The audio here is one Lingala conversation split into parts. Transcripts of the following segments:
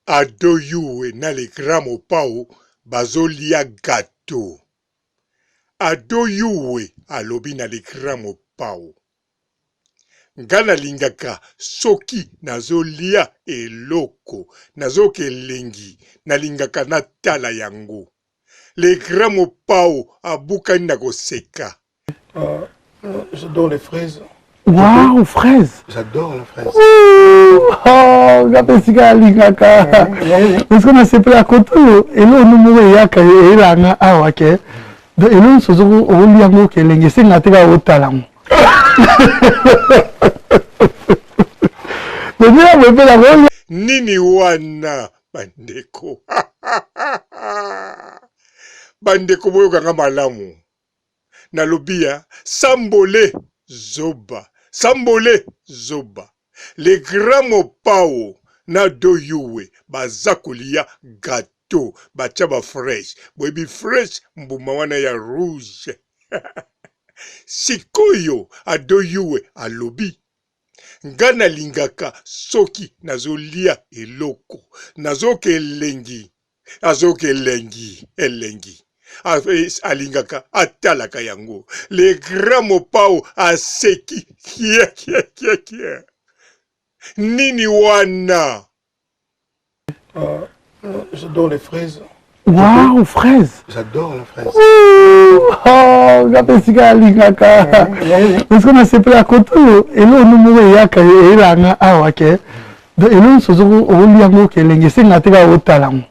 Ado Yuwe na le grand Mopao bazolia gateau. Ado Yuwe alobi na le grand Mopao, nga nalingaka soki nazolia eloko nazoyoka elengi nalingaka natala yango. Le grand Mopao abukani na koseka. J'adore les fraises. Waouh, fraise. J'adore la fraise. Oh, nga mpe esika alingaka parce que nasepela kote oyo eloko no moko eyaka eyelanga awa ke donc eloko nyonso okolia yango ke elengi esengaka te kaka otala yango donc boye mpe nakolia nini wana bandeko bandeko boyokanga malamu Nalobi ya sambole zoba sambole zoba le grand mopao na do yuwe baza kolia gateau batia ba fresh boyebi fresh mbuma wana ya rouge sikoyo ado yuwe alobi nga nalingaka soki nazolia eloko nazoka elengi azoyoka elengi elengi alingaka atalaka yango le grand mopao aseki kiekiekie nini wana J'adore les fraises. Waouh, fraise. J'adore la fraise. Oh, nga mpe esika alingaka parce que nasepela kote oyo eloko no moko eyaka eyelanga awa ke donc eloko nyonso okolia yango ke elengi esengaka te kaka otala yango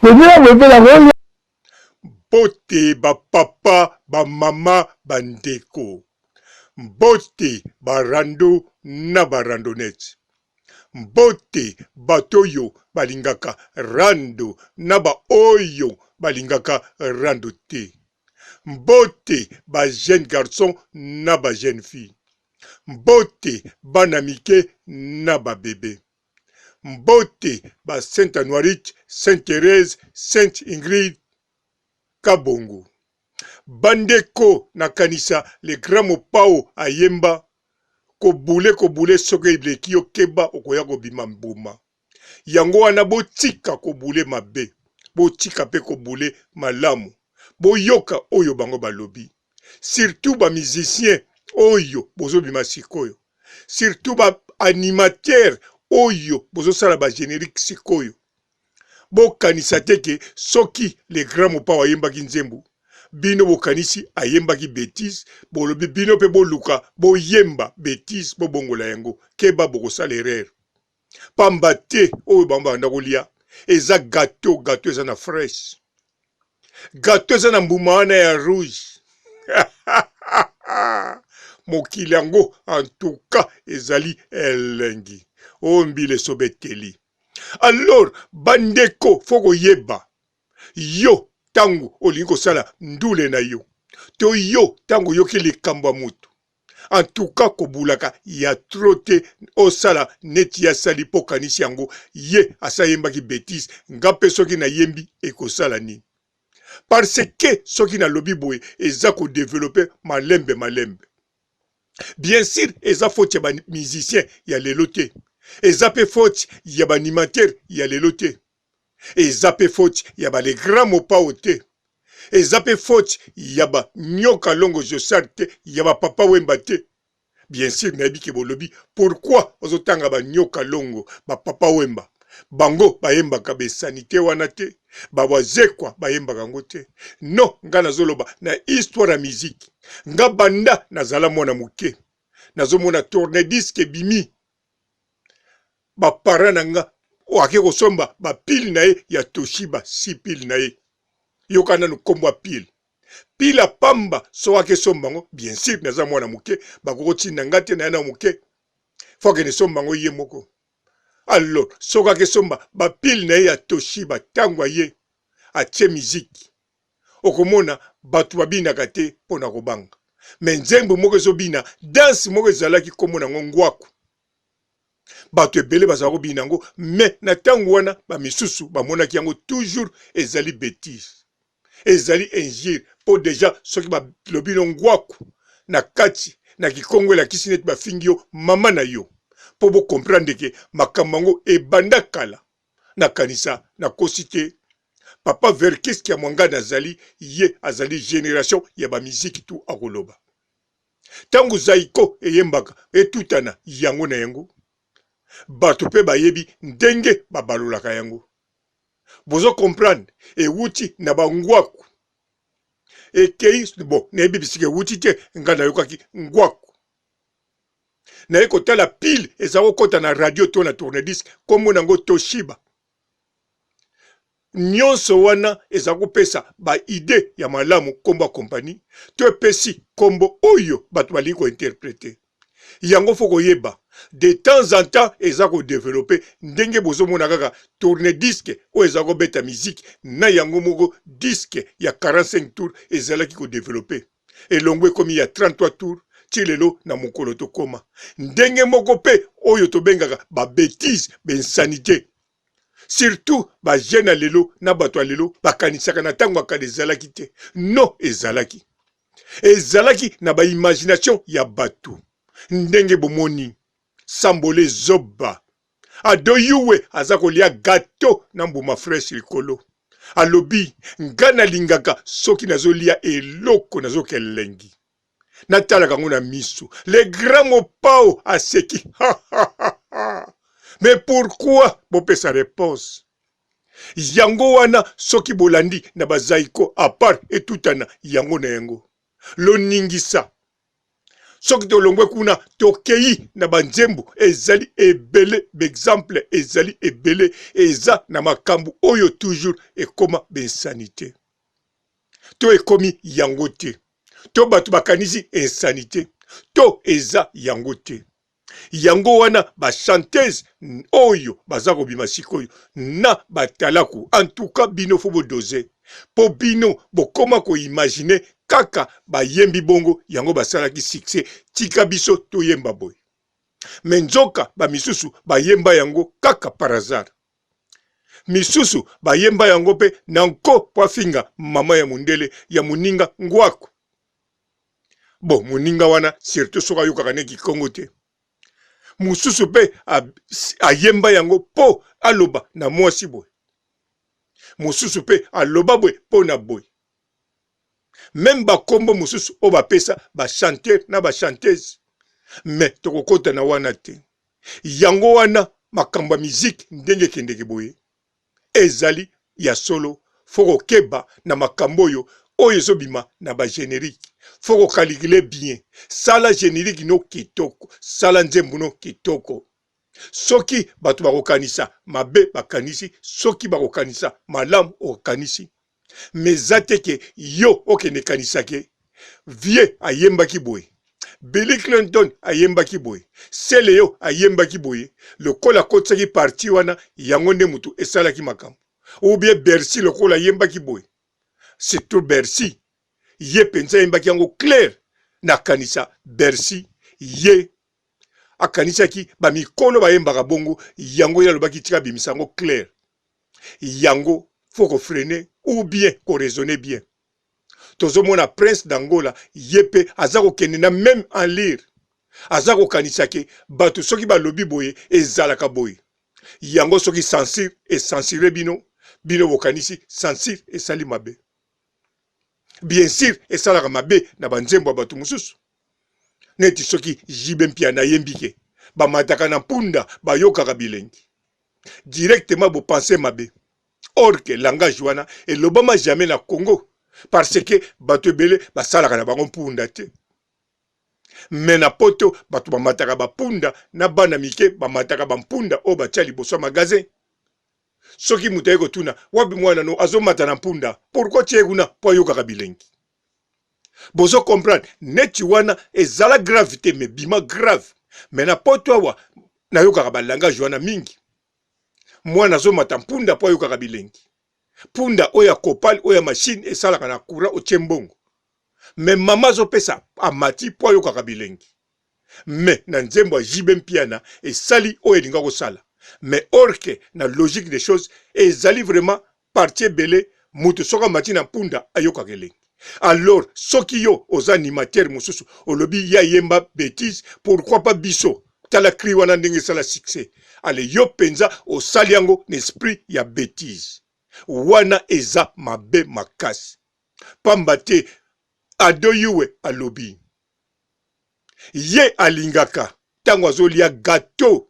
donc boye mpe nakolia Mbote ba papa, ba mama, ba ndeko. Mbote ba rando na ba randonnettes. Mbote bato oyo balingaka rando na ba oyo balingaka rando te. Mbote ba jeunes garçons na ba jeunes filles. Mbote bana mike na ba bebes. Mbote ba Saint Anuarite, Saint Therèse, Sainte Ingrid Kabongo. Bandeko nakanisa le grand Mopao ayemba ko boule ko boule soki eleki yo keba okoya kobima mbuma. Yango wana botika ko boule mabe, botika pe ko boule malamu. Boyoka oyo bango balobi. Surtout ba musiciens oyo bozobima sikoyo. Surtout ba animateurs oyo bozosala ba generique sikoyo. Bokanisa te ke soki le grand Mopao ayembaki nzembo, bino bokanisi ayembaki betise, bolobi bino pe boluka boyemba betise bobongola yango. Keba bokosala erreur. Pamba te oyo bango babanda kolia eza gateau, gateau eza na fraise. Gateau eza na mbuma wana ya rouge. Mokili yango en tout cas ezali elengi. Oyo mbila esobe eteli. Alors bandeko faut koyeba yo tango olingi kosala ndule na yo to yo tango oyoki likambo ya mutu en tout cas kobulaka ya trop te osala neti ye asali po okanisi yango ye asi ayembaki betise nga pe soki nayembi ekosala nini parce que soki nalobi boye eza ko developper malembe malembe Bien sur eza faute ya ba musiciens ya lelo te, eza pe faute ya ba animateurs ya lelo te, eza pe faute ya ba le grand mopao te, eza pe faute ya ba nyoka longo jossart te, ya ba papa wemba te. Bien sur nayebi ke bolobi pourquoi ozo tanga ba nyoka longo, ba papa wemba, bango bayembaka ba insanite wana te, ba wazekwa bayembaka yango te. Non, nga nazoloba na histoire ya musique. Nga banda nazala mwana muke nazomona tourne disque ebimi ba parents na nga ake kosomba ba pile na ye ya Toshiba si pile na ye yoka nanu kombo ya pile pile ya pamba soki ake somba yango bien sur naza mwana muke bakoki kotinda nga te naya na muke faut akende somba yango ye moko alors soki ake somba ba pile na ye ya Toshiba tango aye atie musique okomona batu babinaka te pona kobanga mais nzembo moko ezobina danse moko ezalaki kombo na ngo ngwaku batu ebele bazala kobina yango mais na tango wana ba misusu bamonaki yango toujours ezali betise ezali injure po dejà soki balobi no ngwaku na kati na kikongo elakisi neti bafingi yo mama na yo. Mpo bo comprendre ke makambo yango ebanda kala. Nakanisa nakosi te. Papa Verckys Kiamwangana azali ye azali generation ya ba musique tout akoloba. Tango Zaiko eyembaka etutana yango na yango. Bato pe bayebi ndenge babalolaka yango. Bozo comprendre ewuti na ba ngwaku. Ekeyi bon nayebi bisika ewuti te nga nayokaki ngwaku. Naye kotala pile eza kokota na radio to na tourne disque kombo na yango Toshiba. Nionso wana eza kopesa ba idee ya malamu kombo ya compagnie to epesi kombo oyo bato balingi ko interpreter. Yango faut koyeba de temps en temps eza ko developper ndenge bozomona kaka tourne disque oyo eza kobeta musique na yango moko disque ya 45 tours ezalaki ko developper elongwe ekomi ya 33 tours ti lelo na mokolo tokoma ndenge moko pe oyo tobengaka ba betises ba insanite Surtout ba jeunes ya lelo na bato ya lelo bakanisaka na tango ya kala ezalaki te. Non ezalaki. Ezalaki na ba imagination ya bato. Ndenge bomoni Sambole zoba. Ado Yuwe aza kolia gateau na mbuma fresh likolo. Alobi nga nalingaka soki nazolia eloko nazoka elengi. Natalaka yango na miso. Le grand Mopao aseki. Mais pourquoi bopesa reponse? Yango wana soki bolandi na ba Zaiko à part etutana yango na yango. Loningisa. Soki tolongwe kuna tokeyi na ba nzembo ezali ebele, ba exemple ezali ebele, eza na makambo oyo toujours ekoma ba insanite. To ekomi yango te. To bato bakanisi insanite. To eza yango te. Yango wana ba chanteuse oyo baza kobima sikoyo na batalaku en tout cas bino faut bo doser po bino bokoma ko imaginer kaka bayembi bongo yango basalaki succès tika biso toyemba boye mais nzoka ba misusu bayemba yango kaka par hasard misusu bayemba yango pe na nko po afinga mama ya mundele ya moninga ngwaku Bon moninga wana surtout soki ayokaka ne kikongo te. Mosusu pe ayemba yango po aloba na mwasi boye. Mosusu pe aloba boye po na boye. Meme ba kombo mosusu oyo bapesa ba chanteur na ba chanteuse. Mais tokokota na wana te. Yango wana makambo ya musique ndenge ekendeke boye. Ezali ya solo faut kokeba na makambo oyo oyo ezo bima na ba generique faut ko calculer bien sala generique no kitoko sala nzembo no kitoko soki bato bakokanisa mabe bakanisi soki bakokanisa malamu okanisi mais eza te ke yo okende kanisa ke vieux ayembaki boye Billy Clinton ayembaki boye Celeo ayembaki boye lokola akotisaki partie wana yango nde mutu esalaki makambo ou bien Bercy lokola ayembaki boye surtout Bercy ye penza ayembaki yango clair nakanisa Bercy ye akanisaki ba mikolo bayembaka bongo yango ye alobaki tika abimisa yango clair yango faut ko freiner ou bien ko raisonner bien tozomona prince d'angola ye pe aza kokende na meme en lire aza kokanisa ke bato soki balobi boye ezalaka boye yango soki censure esansure bino bino bokanisi censure esali mabe bien sur esalaka mabe na banzembo ya bato mosusu neti soki JB Mpiana ayembi ke bamataka na mpunda bayokaka bilengi directement bo penser mabe or que langage wana elobama jamais na Congo parce que bato ebele basalaka na bango mpunda te mais na poto bato bamataka bapunda na bana mike bamataka bampunda oyo batia liboso ya magasin soki moto aye kotuna wapi mwana no azomata na mpunda pourquoi tie kuna mpo ayokaka bilengi bozo comprendre neti wana ezala grave te mais bima grave mais na poto awa nayokaka ba langage wana mingi mwana azomata mpunda mpo ayokaka bilengi punda oyo ya kopal oyo ya machine esalaka na courant otie mbongo mais mama azopesa amati mpo ayokaka bilengi mais na nzembo ya JB Mpiana esali oyo elinga kosala mais or que na logique des choses ezali vraiment partie ebele moto soki amati na mpunda ayokaka elengi alors soki yo oza animateur mosusu olobi ye ayemba betise pourquoi pas biso Tala cri wana ndenge esala succès. Ale yo penza osali yango na esprit ya betise. Wana eza mabe makasi. Pamba te Ado Yuwe alobi ye alingaka tango azolia gateau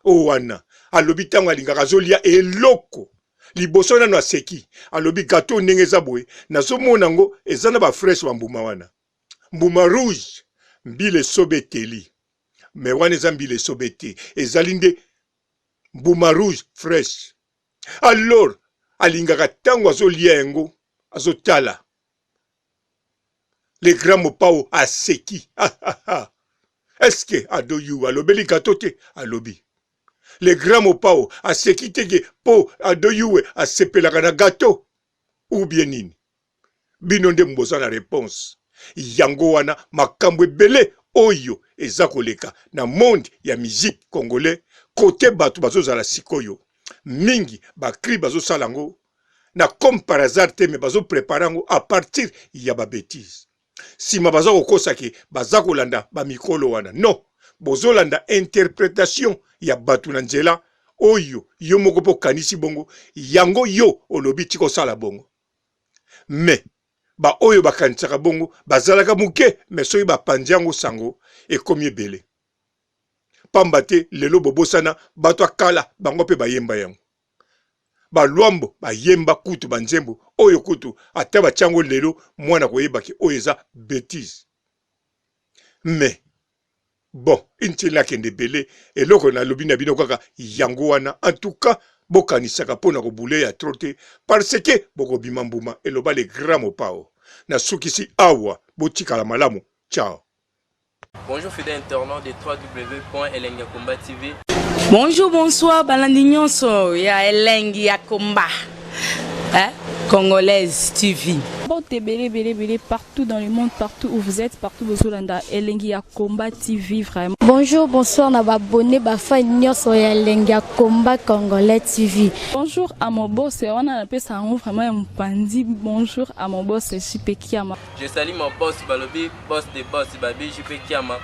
oyo wana alobi tango alingaka azolia eloko liboso nano aseki alobi gateau ndenge eza boye nazomona yango eza na ba fraise ba mbuma wana mbuma rouge mbila esobe eteli me wana eza mbila esobe te ezali nde mbuma rouge fraise alors alingaka ntango azolia yango azotala le grand mopao aseki est ce que ado yu alobeli gato te alobi le grand mopao aseki te ke mpo ado yuwe asepelaka na gato ou bien nini Bino nde boza na reponse. Yango wana makambo ebele oyo eza koleka na monde ya musique congolais cote batu bazozala sikoyo mingi ba cris bazosala yango na comme par hasard te mais bazo prepare yango à partir ya ba betises. Sima baza kokosa ke baza kolanda ba mikolo wana non bozolanda interpretation ya batu na nzela oyo yo moko pe okanisi bongo yango yo olobi tika osala bongo. Mais ba oyo bakanisaka bongo bazalaka muke mais soki bapanzi yango sango ekomi ebele. Pamba te lelo bobosana bato ya kala bango pe bayemba yango. Ba Luambo bayemba kutu ba nzembo oyo kutu ata batia yango lelo mwana akoyeba ke oyo eza betise. Mais Bon inutile nakende ebele eloko nalobi na bino kaka yango wana en tout cas bokanisaka mpo na kobule ya trop te parce que bokobima mbuma eloba le grand mopao nasukisi awa botikala malamu ciao. Bonjour fidèle internaute de www.elengiyakomba TV. Bonjour, bonsoir, balandi nyonso ya elengi ya combat. Hein? Congolaise TV. Mbote ebele ebele ebele partout dans le monde partout où vous êtes partout bozolanda elengi ya combat TV vraiment. Bonjour bonsoir na ba abonne ba fan nionso ya elengi ya combat congolais TV. Bonjour à mon boss wana napesa yango vraiment ya mopanzi bonjour à mon boss JP Kiama. Je salue mon boss balobi boss de boss babi JP Kiama.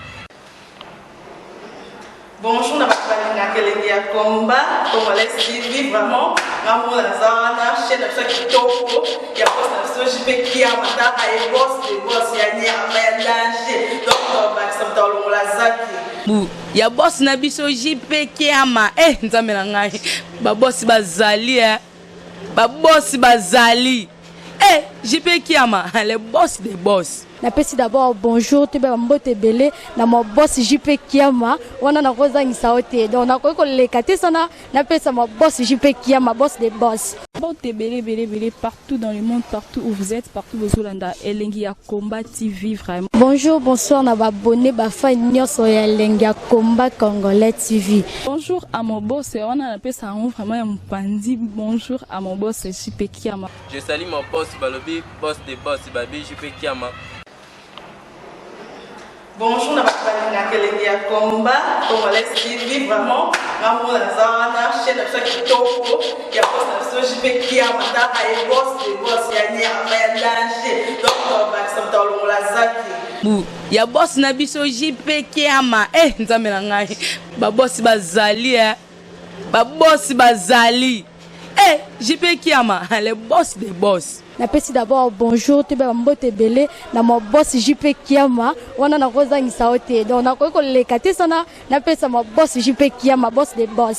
Bonjour na bato balingaka elengi ya combat congolais TV vraiment nga moko naza wana chaîne na biso ya kitoko ya boss na biso JP Kiama tala ye boss de boss ya nyama ya danger donc tobakisa moto alongola zaki Bu ya boss na biso JP Kiama eh nzambe na ngai ba boss bazali eh ba boss bazali eh JP Kiama le boss de boss. Napesi d'abord bonjour toyeba ba mbote ebele na mon boss JP Kiama wana nakozangisa yo te donc nakoki koleka te sana napesa mon boss JP Kiama boss de boss. Mbote ebele ebele ebele partout dans le monde partout où vous êtes partout bozolanda elengi ya combat TV vraiment. Bonjour bonsoir na ba abonne ba fan nionso ya elengi ya combat congolais TV. Bonjour à mon boss wana napesa yango vraiment ya mopanzi bonjour à mon boss JP Kiama. Je salue mon boss balobi boss de boss babi JP Kiama. Bonjour na bato balingaka elengi ya combat congolais TV vraiment nga moko naza wana chaîne na biso ya kitoko ya boss na biso JP Kiama tala ye boss de boss ya nyama ya danger donc tobakisa moto alongola zaki Bu ya boss na biso JP Kiama eh nzambe na ngai ba boss bazali eh ba boss bazali Eh JP Kiama le boss des boss. Napesi d'abord bonjour toyeba ba mbote ebele na mon boss JP Kiama wana nakozangisa yo te donc nakoki koleka te sana napesa mon boss JP Kiama boss des boss.